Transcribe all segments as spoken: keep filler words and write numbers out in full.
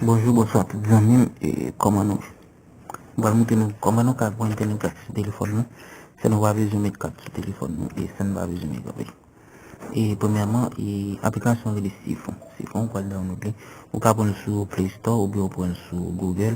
Bonjou, bonswa tout zanmi m, e kòman nou ye? M pral montre nou kòman nou ka pran entènèt gratis sou telefòn nou, san nou pa bezwen met kat sou telefòn nou, e san nou pa bezwen met kanpe. E premyèman, e aplikasyon rele Chiffon. Chiffon, ou pral download li. Ou ka pran l sou Play Store oubyen ou pran l sou Google.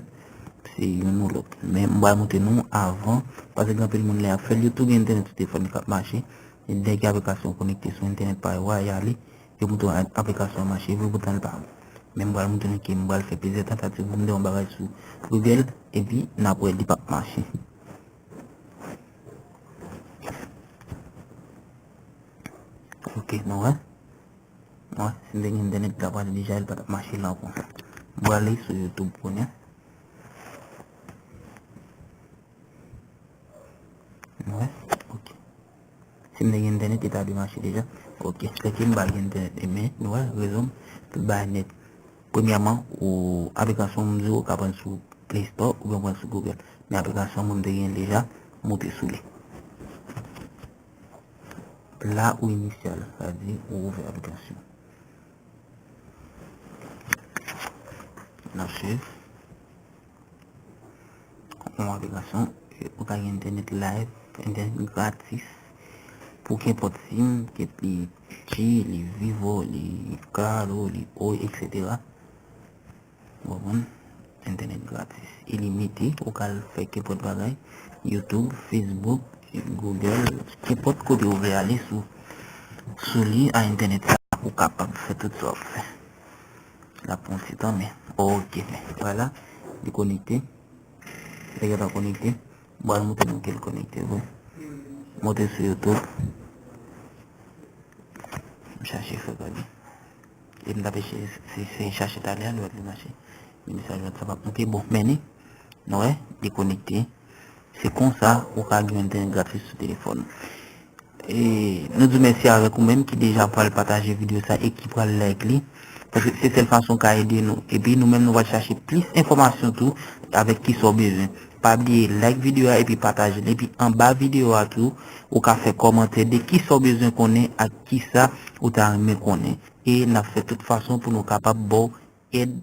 Se youn ou lòt. Men m pral montre nou avan, paske gen anpil moun lè y ap fè l, yo tou gen entènèt sou telefòn yo k ap mache. E dèyè aplikasyon konekte sou entènèt pa yo a, y ale, yo montre w aplikasyon an mache vre, poutan l pa vre. Men m pral montre nou ke m pral fè plizyè tantativ pou m te yon bagay sou Google, epi n ap wè li p ap mache. Ok, nou wè? Mwen, si m te gen entènèt, ta pral deja, li pa t ap mache la ankò. M prale sou YouTube kounye a. Nou wè? Ok. Si m te gen entènèt, li ta dwe mache deja. Ok, sèke m pa gen entènèt, men nou wè, rezo m, tout bagay nèt. Premyèman, ou, aplikasyon m di w, ou ka pran sou Play Store oubyen pran sou Google. Men aplikasyon mwen m te gen deja, moute sou li. Pla ou inisyal, sa vle di ou ouvè aplikasyon. N ap swiv. Yon aplikasyon, ou ka gen entènèt live, entènèt gratis, pou kenpòt sim, ke li G, li Vivo, li Claro, li Oi, et cetera. Ou konprann? Entènèt gratis, ilimite, ou ka al fè kenpòt bagay, YouTube, Facebook, Google, kenpòt kote ou vle ale sou, sou li a entènèt sa, ou kapab fè tout sa w ap fè. L ap pran ti tan, men, ok, men, vwala, li konekte. Li gentan konekte. M pral montre nou ke l konekte vre. Monte sou YouTube. M chache fè gade. E m t ap eseye, se, se chache talè a, lè li mache. Men mesaj WhatsApp ap monte. Bon, men li, nou wè, li konekte. Se konsa ou ka gen entènèt gratis sou telefòn ou. E nou di w mèsi avèk ou menm ki deja pral pataje videyo sa e ki pral like li. Paske se sèl fason w ka ede nou. Epi nou menm nou pral chache plis enfòmasyon tou avèk kisa w bezwen. Pa bliye like videyo a epi pataje l. Epi anba videyo a tou, ou ka fè kòmantè de kisa w bezwen konnen ak kisa ou ta renmen konnen. E n ap fè tout fason pou nou kapab ba w èd